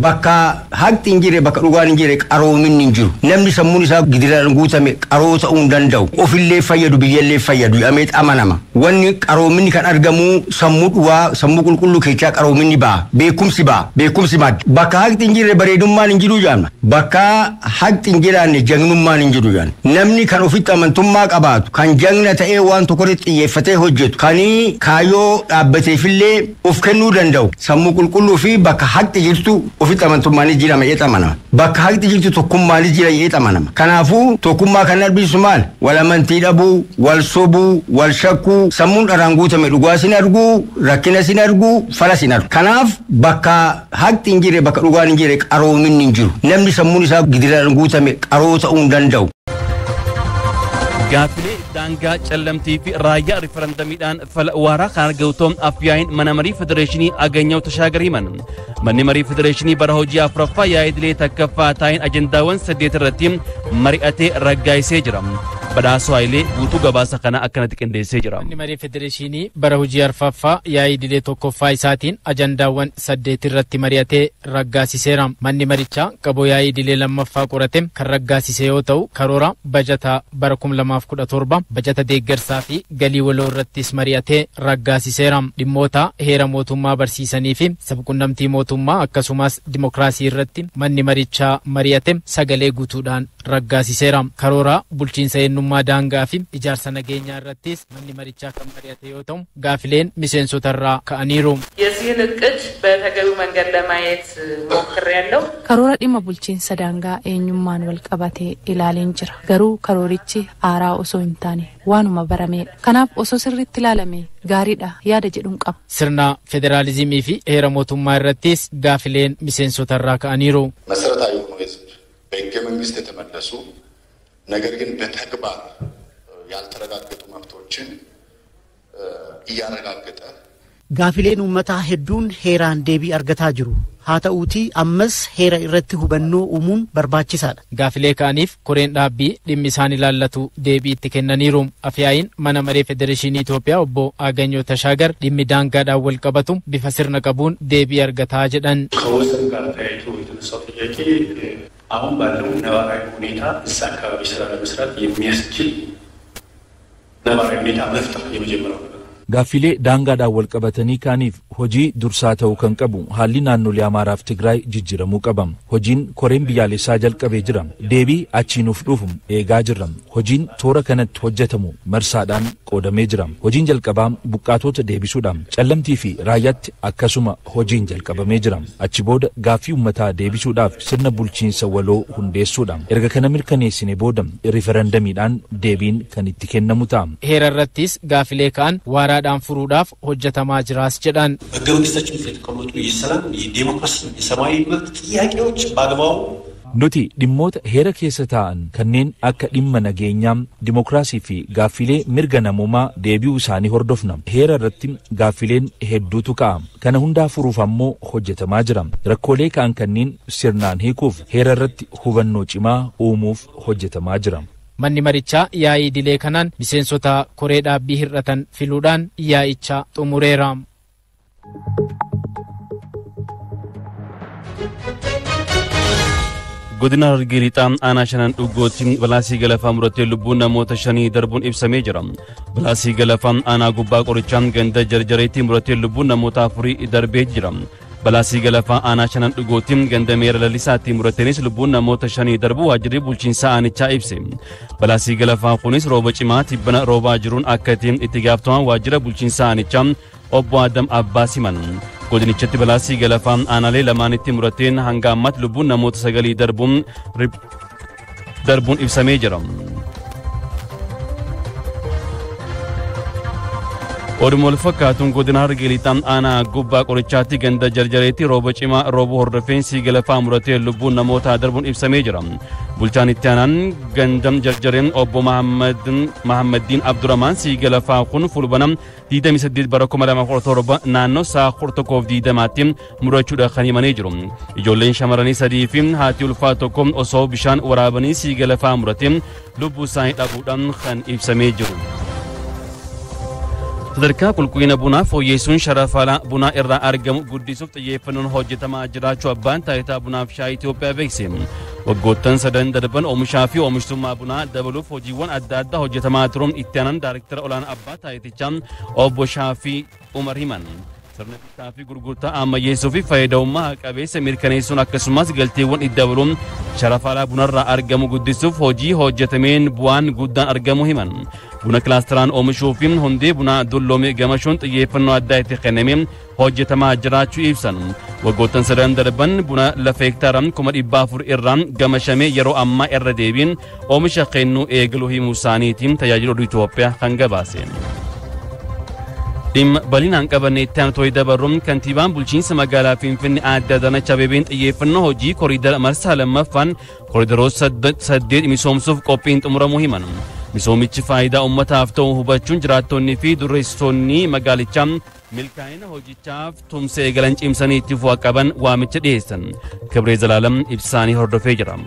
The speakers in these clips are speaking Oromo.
Bakka haqni hin jirre, bakka dhugaan hin jirre, qaroominni hin jiru. Namni sammuun isaa gidiraan guutame qaroo ta'uu hin danda'u. Ofillee fayyadu, biyyallee fayyadu jedhamee amanama. Wanni qaroominni kan argamu sammuu dhugaa, sammuu qulqulluu keessaa qaroominni ba'a. Beekumsi ba'a. Beekumsi madda. Bakka haqni hin jirre bareedummaan hin jiru jedhama. Bakka haqni hin jiraanne jagnummaan hin jiru jedhama. Namni kan ofitti amantummaa qabaatu, kan jagna ta'ee waan tokko irratti xiyyeeffatee hojjetu, kan kaayyoo dhaabbateefillee of kennuu danda'u, sammuu qulqulluu fi bakka haqni jirtu ofitti amantummaanis jira jedhee amanama. Bakka haqni jirtu tokkummaanis jira jedhee amanama. Kanaafuu tokkummaa kan arbisu maal? Wal amantii dhabuu, wal sobuu, wal shakkuu, sammuun dharaan guutame dhugaa sin arguu, rakkina sin arguu, fala sin argu. Kanaaf bakka haqni hin jirre, bakka dhugaan hin jirre, qaroominni hin jiru. Namni sammuun isaa gidiraan guutame qaroo ta'uu hin danda'u. Gaaffilee daangaa, Callamtii fi Raayyaa rifarandamiidhaan fala waaraa kan argatu Afyaa'iin Mana Marii Federeeshinii Aganyaw Tashaagar himan. Manni Marii Federeeshinii bara hojii afuraffaa yaa'ii idilee takkaffaa taa'een ajandaawwan 8 irratti mari'atee raggaasisee jira. Badhaasoo Hayilee guutuu gabaasa kana akkanatti qindeessee jira. Manni Marii Federeeshinii bara hojii arfaffaa yaa'ii idilee tokkoffaa isaatiin ajandaawwan 8 irratti mari'atee raggaasiseera. Manni marichaa qaboo yaa'ii idilee lammaffaa qorate kan raggaasise yoo ta'u, karoora bajataa bara 2017, bajata deeggarsaa fi galii waloo irrattis mari'atee raggaasiseera. Dhimmoota heera mootummaa barsiisanii fi sabquunnamtii mootummaa akkasumas dimokiraasii irratti manni marichaa mari'ate sagalee guutuudhaan raggaasiseera. Karoora bulchiinsa eenyummaa daangaa fi ijaarsa nageenyaa irrattis manni marichaa kan mari'ate yoo ta'u, gaafileen miseensota irraa ka'aniiru. የዚህን እቅድ በተገቢው መንገድ ለማየት ሞክሬያለሁ። Karoora dhimma bulchiinsa daangaa eenyummaan wal qabatee ilaaleen jira. Garuu karoorichi haaraa osoo hin taane waanuma barameedha. Kanaaf osoo sirriitti ilaalame gaariidha yaada jedhuun qaba. Sirna federaalizimii fi heera mootummaa irrattis gaafileen miseensota irraa ka'aniiru. መሰረታዊ የሆኑ የህዝብ በህገ መንግስት የተመለሱ ነገር ግን በተግባር ያልተረጋገጡ መብቶችን እያረጋገጠ Gaafileen uummataa hedduun heeraan deebii argataa jiru. Haa ta'uutii ammas heera irratti hubannoo uumuun barbaachisaadha. Gaafilee ka'aniif koreen dhaabbii dhimmi isaan ilaallatu deebii itti kennaniiru. Afyaa'iin Mana Maree Federeeshinii Itoophiyaa obbo Aganyoo Tashaagar dhimmi daangaadhaan wal qabatu bifa sirna qabuun deebii argataa jedhan. ከወሰን ጋር ተያይዞ የተነሳው ጥያቄ አሁን ባለው ነባራዊ ሁኔታ እዛ አካባቢ ስራ ለመስራት የሚያስችል ነባራዊ ሁኔታ መፍጠር የመጀመሪያው ነገር ነው። Gaaffilee daangaadhaan wal qabatanii ka'aniif hojii dursaa ta'uu kan qabu haalli naannolee Amaaraaf Tigraay jijjiiramuu qaba. Hojiin koreen biyyaalessaa jalqabee jira. Deebii achii nuuf dhufu eegaa jirra. Hojiin toora kanatti hojjetamu marsaadhaan qoodamee jira. Hojiin jalqabaa buqqaatota deebisuudha. Callamtii fi Raayyaatti akkasuma hojiin jalqabamee jira. Achi booda gaaffii uummataa deebisuudhaaf sirna bulchiinsa waloo hundeessuudha. Erga kana mirkaneessine booda riferendamiidhaan deebiin kan itti kennamu ta'a. Heera irrattis gaafilee ka'an waaraadhaan furuudhaaf hojjetamaa jiraas jedhan. በህገ መንግስታችን ውስጥ የተቀመጡ የሰላም፣ የዴሞክራሲ፣ የሰብአዊ መብት ጥያቄዎች በአግባቡ Nuti dhimmoota heera keessa taa'an kanneen akka dhimma nageenyaa, dimokiraasii fi gaaffilee mirga namoomaa deebi'uu isaanii hordofna. Heera irratti gaaffileen hedduutu ka'a. Kana hundaa furuuf ammoo hojjetamaa jira. Rakkoolee ka'an kanneen sirnaan hiikuuf heera irratti hubannoo cimaa uumuuf hojjetamaa jira. Manni marichaa yaa'ii idilee kanaan miseensota koree dhaabbii hir'atan filuudhaan yaa'icha xumureera. Godina Harargee Lixaa aanaa Shanan Dhuggootti balaa sigiga lafaa mudatee lubbuun namoota shanii darbuun ibsamee jira. Balaa sigiga lafaa aanaa Gubbaa Qorichaa ganda Jarjareetti mudatee lubbuun namoota afurii darbee jira. Balaa sigiga lafaa aanaa Shanan Dhugootti ganda Meera Lalisaatti mudateenis lubbuun namoota shanii darbuu waajjirri bulchiinsaa aanichaa ibse. Balaa sigiga lafaa kunis rooba cimaa tibbana roobaa jiruun akka itti gaafatamaan waajjira bulchiinsaa aanichaa obbo Adam Abbaa siman. Godinichatti balaa sigiga lafaa aanaalee lamaanitti murateen hanga ammaatti lubbuun namoota sagalii darbuun ibsamee jira. Oduma wal fakkaatuun godina Harargee Lixaa aanaa Gubbaa Qorichaatti ganda Jarjareetti rooba cimaa roobuu hordofeen sigiga lafaa muratee lubbuun namoota darbuun ibsamee jira. Bulchaan itti aanaan ganda Jarjareen obbo Mahammaddiin Abdurrahmaan sigiga lafaa kun Fulbana 28 bara 2017 naannoo sa'a 11:20tti murachuudha kan himanii jiru. Ijoolleen shamarranii sadii fi haati ulfaa tokko osoo bishaan waraabanii sigiga lafaa muratee lubbuu isaanii dhabuudhaan kan ibsamee jiru. Sadarkaa qulqullina bunaa fooyyessuun sharafa alaa bunaa irraa argamu guddisuuf xiyyeeffannoon hojjetamaa jiraachuu abbaan taayitaa bunaaf shaayii Itoophiyaa beeksise. Waggoottan sadan darban oomishaa fi oomishtummaa bunaa dabaluuf hojiiwwan adda addaa hojjetamaa turuun itti aanaan daayirektara olaanaa abbaa taayitichaa obbo Shaafii Umar himan. Sirna bittaa fi gurgurtaa ammayyeessuu fi fayyadamummaa qabeessa mirkaneessuun akkasumas galteewwan itti dabaluun sharafa alaa bunarraa argamu guddisuuf hojii hojjetameen bu'aan guddaan argamu himan. Buna kilaasteraan oomishuu fi hundee bunaa dulloome gamashuun xiyyeeffannoo addaa itti kennamee hojjetamaa jiraachuu ibsan. Waggoottan sadan darban buna lafa hektaara 400,000 irraa gamashamee yeroo ammaa irra deebiin oomisha kennuu eegaluu himuu isaaniitiin tajaajila oduu Itoophiyaa kan gabaase. Dhimma bal'inaan qabanne itti aanu tooyi dabarruun kantiibaan bulchiinsa magaalaa Finfinnee Aadde Adaanach Abeebeen xiyyeeffannoo hojii koriidara marsaa lammaffaan koriidaroota 8 misoomsuuf qophiin xumuramuu himan. Misoomichi faayidaa uummataaf ta'u hubachuun jiraattonnii fi dureessonni magaalichaa milkaa'ina hojichaaf tumsa eegalan cimsanii itti fufuu qaban waamicha dhiyeessan. Kibree Zalaalam ibsaanii hordofee jira.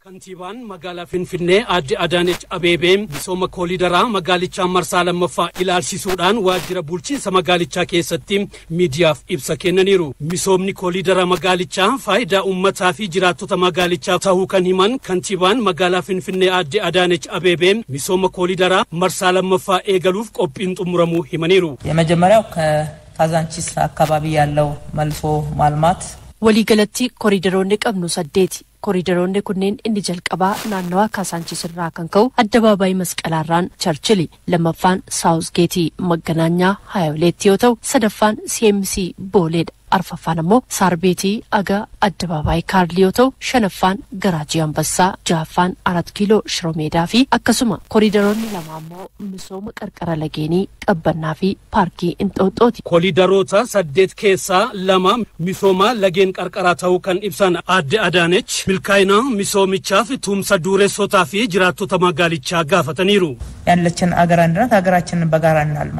Kantiibaan magaalaa Finfinnee Aadde Adaanech Abeebee misooma kooliidaraa magaalichaa marsaa lammaffaa ilaalchisuudhaan waajjira bulchiinsa magaalichaa keessatti miidiyaaf ibsa kennaniiru. Misoomni kooliidaraa magaalichaa faayidaa uummataa fi jiraattota magaalichaa ta'uu kan himan kantiibaan magaalaa Finfinnee Aadde Adaanech Abeebee misooma kooliidaraa marsaa lammaffaa eegaluuf qophiin xumuramuu himaniiru. የመጀመሪያው ከካዛንቺስ አካባቢ ያለው መልሶ ማልማት Waliigalatti koriidaroonni qabnu 8. Koriidaroonni kunneen inni jalqabaa naannawaa Kaasaanchis irraa kan ka'u addabaabaayii Masqalaarraan Charchili, lammaffaan Saawuz Geetii Magganaanyaa Haayawuleetti yoo ta'u, sadaffaan CMC Booleedha. Arfaffaan ammoo Saarbeetii aga addabaabaayii Kaarlii yoo ta'u, shanaffaan Garaajii Ambassaa, ja'affaan 4 kiiloo Shiroomeedaa fi akkasuma koriidaroonni lama ammoo misooma qarqara lageenii Qabbannaa fi paarkii Inxooxxooti. Koriidaroota 8 keessaa 2 misooma lageen qarqaraa ta'uu kan ibsan Aadde Adaanech milkaa'ina misoomichaaf tumsa dureessotaa fi jiraattota magaalichaa gaafataniiru. ያለችን አገር አንድ ናት። ሀገራችንን በጋራ እናልማ።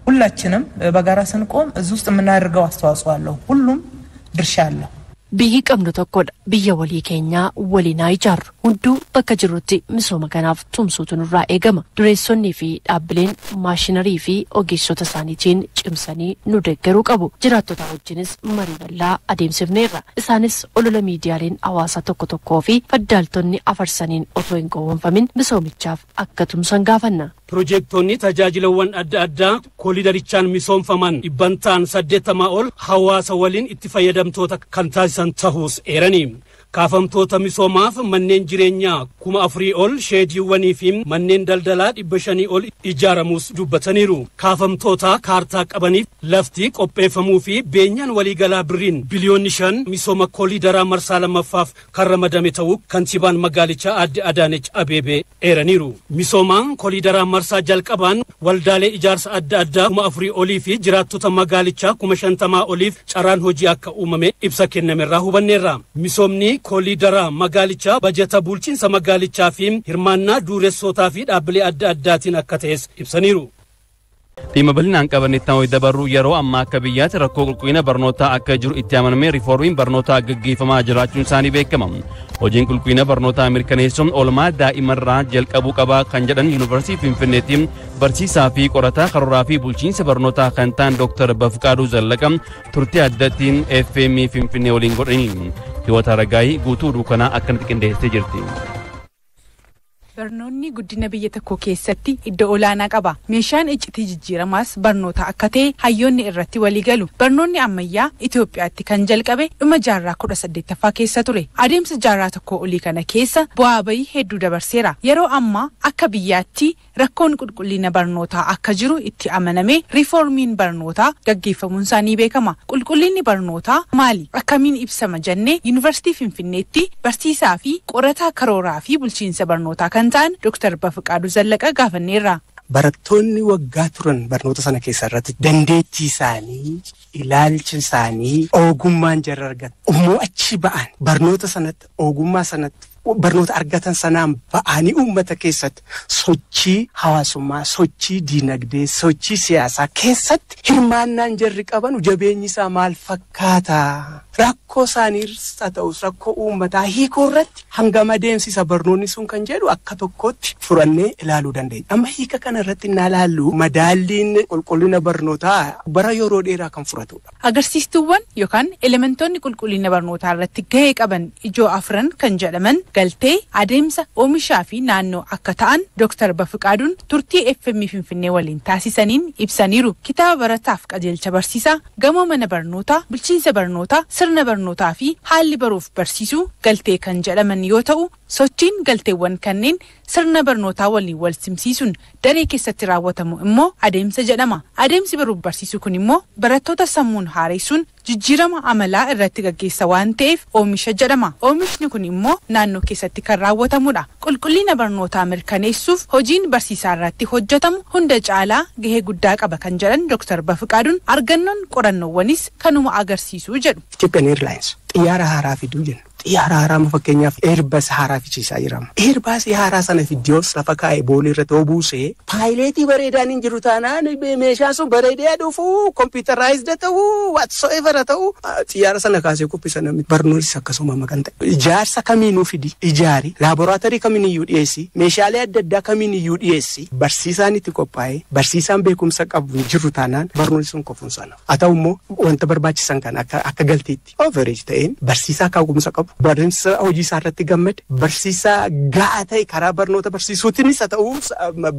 ሁላችንም በጋራ ስንቆም እዚህ ውስጥ የምናደርገው አስተዋጽኦ አለው። ሁሉም ድርሻ አለው። Biyyi qabnu tokkodha. Biyya walii keenyaa waliin haa ijaarru. Hunduu bakka jirrutti misooma kanaaf tumsuutu nurraa eegama. Dureessonnii fi dhaabbileen maashinarii fi ogeessota isaaniitiin cimsanii nu deeggaruu qabu. Jiraattota wajjinis marii bal'aa adeemsifneerra. Isaanis olola miidiyaaleen hawaasaa tokko tokkoo fi faddaaltonni afarsaniin otoo hin gowwoomfamin misoomichaaf akka tumsan gaafanna. Piroojektonni tajaajilawwan adda addaa kooliidarichaan misoomfaman dhibbantaan 80 ol hawaasa waliin itti fayyadamtoota kan taasisan ta'uus eeranii. Kaafamtoota misoomaaf manneen jireenyaa 4,000 ol sheediiwwanii fi manneen daldalaa 500 ol ijaaramuus dubbataniiru. Kaafamtoota kaartaa qabaniif lafti qopheeffamuu fi beenyaan waliigalaa birriin biliyoonni 5 misooma kooliidaraa marsaa lammaffaaf kan ramadame ta'uu kantiibaan magaalichaa Aadde Adaanech Abeebee eeraniiru. Misoomaan kooliidaraa marsaa jalqabaan waldaalee ijaarsa adda addaa 4,000 olii fi jiraattota magaalichaa 50,000 oliif carraan hojii akka uumame ibsa kennamerraa hubanneerra. Misoomni kooliidaraa magaalichaa bajeta bulchiinsa magaalichaa fi hirmaannaa dureessotaa fi dhaabbilee adda addaatiin akka ta'es ibsaniiru. Dhimma bal'inaan qabannetti hojii dabarru yeroo ammaa akka biyyaatti rakkoo qulqullina barnootaa akka jiru itti amanamee riiformiin barnootaa gaggeeffamaa jiraachuun isaanii beekama. Hojiin qulqullina barnootaa mirkaneessuun oolmaa daa'imarraa jalqabuu qabaa kan jedhan Yuunivarsiitii Finfinneetti barsiisaa fi qorataa karooraa fi bulchiinsa barnootaa kan ta'an Dr. Bafqaaduu Zallaqa turtii addattiin FM Finfinnee waliin godhaniin. Hiwata Aragaayii guutuu duukanaa akkanatti qindeessitee jirti. Barnoonni guddina biyya tokko keessatti iddoo olaanaa qaba. Meeshaan iccitii jijjiiramaas barnoota akka ta'e hayyoonni irratti walii galu. Barnoonni ammayyaa Itoophiyaatti kan jalqabe dhuma jaarraa 18ffaa keessa ture. Adeemsa jaarraa tokko olii kana keessa bu'aa bayii hedduu dabarseera. Yeroo ammaa akka biyyaatti rakkoon qulqullina barnootaa akka jiru itti amanamee riiformiin barnootaa gaggeeffamuun isaa ni beekama. Qulqullinni barnootaa maali? Akkamiin ibsama jennee Yuunivarsiitii Finfinneetti barsiisaa fi qorataa karooraa fi bulchiinsa barnootaa kan ta'an Dr. Bafqaaduu Zallaqa gaafanneerra. Barattoonni waggaa turan barnoota sana keessa irratti dandeettii isaanii, ilaalcha isaanii, ogummaan jarra argatan. Immoo achi ba'an barnoota sanatti, ogummaa sanatti Barnoota argatan sanaan ba'anii uummata keessatti sochii hawaasummaa, sochii diinagdee, sochii siyaasaa keessatti hirmaannaan jarri qaban jabeenyi isaa maal fakkaata? Rakkoo isaaniis haa ta'us rakkoo uummataa hiikuu irratti hangam adeemsisa barnoonni sun kan jedhu akka tokkotti furannee ilaaluu dandeenya. Amma hiika kana irratti innaa ilaallu madaalliin qulqullina barnootaa bara yeroo dheeraa kan fudhatudha. Agarsiistuuwwan yookaan elementoonni qulqullina barnootaa irratti gahee qaban ijoo afran kan jedhaman galtee, adeemsa, oomishaa fi naannoo akka ta'an Dr. Bafiqaaduun turtii FM Finfinnee waliin taasisaniin ibsaniiru. Kitaaba barataaf qajeelcha barsiisaa, gamoo mana barnootaa, bulchiinsa barnootaa, sirna barnootaa fi haalli baruuf barsiisuu galtee kan jedhaman yoo ta'u, sochiin galteewwan kanneen sirna barnootaa waliin wal simsiisuun daree keessatti raawwatamu immoo adeemsa jedhama. Adeemsi baruuf barsiisuu kun immoo barattoota sammuun haaressuun jijjiirama amalaa irratti gaggeessa waan ta'eef oomisha jedhama. Oomishni kun immoo naannoo keessatti kan raawwatamudha. Qulqullina barnootaa mirkaneessuuf hojiin barsiisaa irratti hojjetamu hunda caalaa gahee guddaa qaba kan jedhan Dr. Bafiqaaduun argannoon qorannoowwanis kanuma agarsiisuu jedhu. Ethiopian Airlines xiyyaara haaraa fiduu jenna. Xiyyaara haaraa fakkeenyaaf Airbus haaraa fichiisaa jirama. Airbus haaraa sana fiddiyoos lafa kaa'ee boolii irratti yoo buusee paayileetii bareedaan hin jiru taanaan meeshaan sun bareedee dhufuu computerized ta'uu whatsoever ta'uu xiyyaara sana kaasee kuffisa namni. Barnoonnis akkasuma kan ta'e. Ijaarsa kamiinuu fidi ijaari laaboraatoorii kamiiniyyuu dhiyeessi meeshaalee adda addaa kamiiniyyuu dhiyeessi barsiisaan itti qophaa'ee barsiisaan beekumsa qabu hin jiru taanaan barnoonni sun kofuun sana. Haa ta'u immoo wanta barbaachisan kan akka galteetti average ta'een barsiisaa beekumsa qabu. Barsiisaa hojii isaa irratti gammade barsiisaa gahaa ta'e karaa barnoota barsiisuutiinis haa ta'u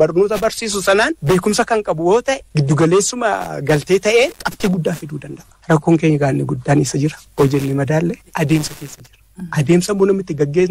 barnoota barsiisu sanaan beekumsa kan qabu yoo ta'e giddugaleessuma galtee ta'ee qabxii guddaa fiduu danda'a. Rakkoon keenya gaanni guddaan isa jira. Hojiin madaalle adeemsa keessa jira. Adeemsa immoo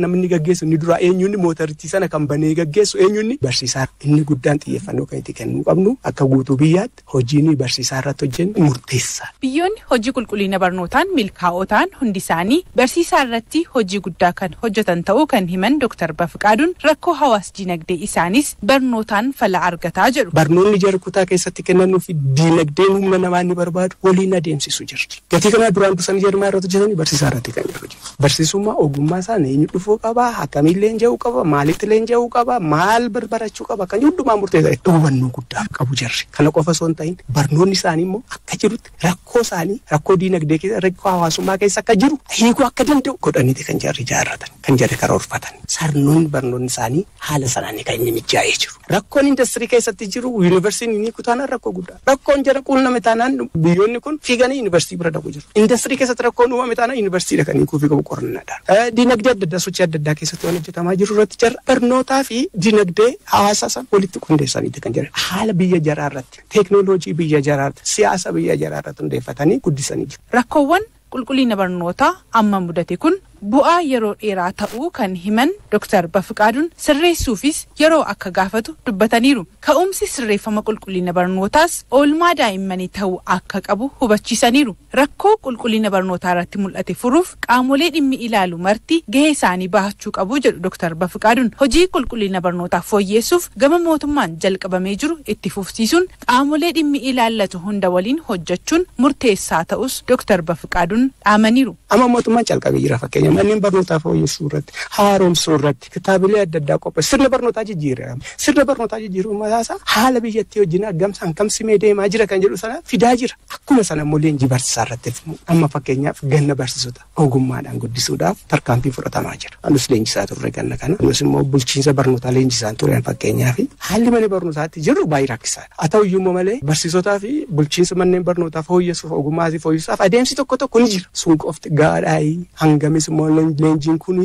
namni gaggeessu inni duraa eenyuun mootorichi sana kan banee gaggeessu eenyuun barsiisaa inni guddaan xiyyeeffannoo kan itti kennuu qabnu akka guutuu biyyaatti hojiin barsiisaa irratti hojjennu murteessa. Biyyoonni hojii qulqullina barnootaan milkaa'oo ta'an hundi isaanii barsiisaa irratti hojii guddaa kan hojjetan ta'uu kan himan Dr. Bafiqaaduun rakkoo hawaas dinagdee isaanis barnootaan fala argataa jedhu. Barnoonni jara kutaa keessatti kennanuu fi dinagdeen humna namaa inni barbaadu waliin adeemsisu jirti. Gatii kanaa duraan dursanii jarmaa irratti hojjetanii barsiisaa irratti kan jiru. Barsiisummaa ogummaa isaanii eenyu dhufuu qaba, akkamiin leenji'uu qaba, maalitti leenji'uu qaba, maal barbaachuu qaba kan hundumaa murteessaa hubannoo guddaa qabu jarri. Kana qofa osoo hin ta'in barnoonni isaanii immoo akka jirutti rakkoo isaanii rakkoo diinagdee keessa rakkoo hawaasummaa keessa akka jiru hiikuu akka danda'u godhaniiti kan jarri ijaarratan kan jarri karoorfatan. Sirnoonni barnoonni isaanii haala sanaan kan inni mijaa'ee jiru. Rakkoon industirii keessatti jiru yuunivarsiitiin inni kutaanaan rakkoo guddaa. Rakkoon jara quunname taanaan biyyoonni kun fiiganii yuunivarsiitii bira dhaqu jiru. Industirii keessatti rakkoon uumame taanaan yuunivarsiitii dhaqanii kuufii qabu qorannaadha. Dinagdee adda addaa sochii adda addaa keessatti waan hojjetamaa jiru irratti jara barnootaa fi dinagdee hawaasa sana walitti qindeessaniiti kan jiran. Haala biyya jaraa irratti, teeknooloojii biyya jaraa irratti, siyaasa biyya jaraa irratti hundeeffatanii guddisanii jiru. Rakkoowwan qulqullina barnootaa amma mudate kun bu'aa yeroo dheeraa ta'uu kan himan Dr. Bafiqaaduun sirreessuufis yeroo akka gaafatu dubbataniiru. Ka'umsi sirreeffama qulqullina barnootaas oolmaa daa'immanii ta'uu akka qabu hubachiisaniiru. Rakkoo qulqullina barnootaa irratti mul'ate furuuf qaamolee dhimmi ilaalu marti gahee isaanii bahachuu qabu jedhu Dr. Bafiqaaduun. Hojii qulqullina barnootaa fooyyeessuuf gama mootummaan jalqabamee jiru itti fufsiisuun qaamolee dhimmi ilaallatu hunda waliin hojjechuun murteessaa ta'us Dr. Bafiqaaduun dhaamaniiru. Amma mootummaan jalqabee jira fakkeenya manneen barnootaa fooyyessuu irratti, haaromsuu irratti, kitaabilee adda addaa qopheessu, sirna barnootaa jijjiirama. Sirna barnootaa jijjiiruun mataasaa haala biyyattii wajjin aggamsaan kamsimee deemaa jira kan jedhu sana fidaa jira. Akkuma sana immoo leenjii barsiisaa irratti amma fakkeenyaaf ganna barsiisota ogummaadhaan guddisuudhaaf tarkaanfii fudhatamaa jira. Nus leenjisaa turre ganna kana. Nus immoo bulchiinsa barnootaa leenjisaan tureen fakkeenyaaf haalli mana barnootaatti jiru baay'ee rakkisaadha. Haa ta'u iyyuu malee barsiisotaa fi bulchiinsa manneen barnootaa fooyyessuuf ogummaa fooyyessuuf adeemsi tokko tokko ni jira. Sun qofti gaadhaayi hangamis immoo leenjiin kun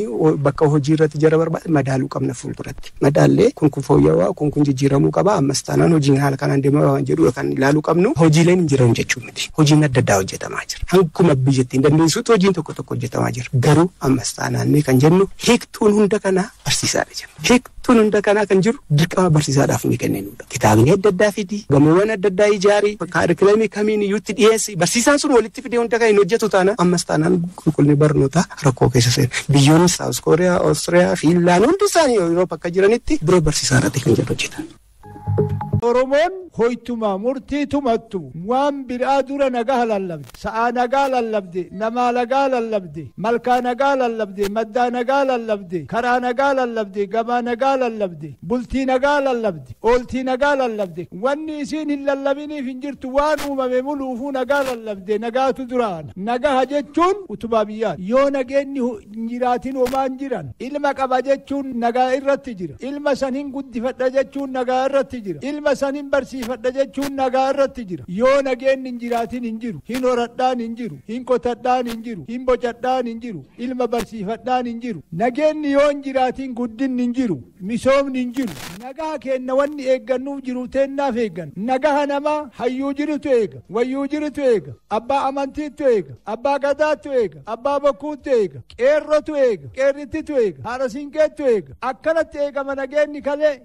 bakka hojii irratti jara barbaade madaaluu qabna fuulduratti. Madaallee kun kun fooyya'aa kun kun jijjiiramuu qaba ammas taanaan hojiin haala kanaan deemaa waan jedhu kan ilaaluu qabnu hojiileen hin jiran jechuu miti. Hojiin adda addaa hojjetamaa jira. Hanguma biyyattiin dandeessuutti hojiin tokko tokko hojjetamaa jira. Garuu ammas taanaan kan jennu hiiktuun hunda kanaa barsiisaadha jenna. Hiiktuun hunda kanaa kan jiru dirqama barsiisaadhaaf ni kenninudha. Kitaabni adda addaa fidi, gamoowwan adda addaa ijaari, kaarikulamii kamiin iyyuutti dhiyeessi. Barsiisaan sun walitti fidee hunda kan hin hojjetu taanaan ammas taanaan qulqullinni barnootaa rakkoo keessa seena. Biyyoonni Saawus Kooriyaa, Oostiriyaa, Fiinlaand hundi isaanii Awurooppaa akka jiranitti biroo barsiisaa irratti kan jedhu hojjetan. Oromoon hoytuma murtii tumattu waan biraa dura nagaa lallabde, sa'aa nagaa lallabde, namaa nagaa lallabde, malkaa nagaa lallabde, maddaa nagaa lallabde, karaa nagaa lallabde, gabaa nagaa lallabde, bultii nagaa lallabde, ooltii nagaa lallabde. Wanni isiin hin lallabiniif hin jirtu, waan uumame muluufuu nagaa lallabde, nagaatu duraan. Nagaha jechuun utubaa biyyaati. Yoo nageenyi hin jiraatin homaa hin jiran. Ilma qaba jechuun nagaa irratti jira. Ilma san hin guddifadha jechuun nagaa irratti jira. Ilma san hin barsiifadha jechuun nagaa irratti jira. Yoo nageenyi hin jiraatin hin jiru. Hin horadhaan hin jiru. Hin qotadhaan hin jiru. Hin bocadhaan hin jiru. Ilma barsiifadhaan hin jiru. Nageenyi yoo hin jiraatin guddinni hin jiru. Misoomni hin jiru. Nagaa kenna wanni eeggannuuf jiru teennaaf eeggan. Nagaha namaa hayyuu jirutu eega. Wayyuu jirutu eega. Abbaa amantiitu eega. Abbaa gadaatu eega. Abbaa bokkuutu eega. Qeerrotu eega. Qeerrittitu eega. Haadha siinqeetu eega. Akkanatti eegama nageenyi kalee.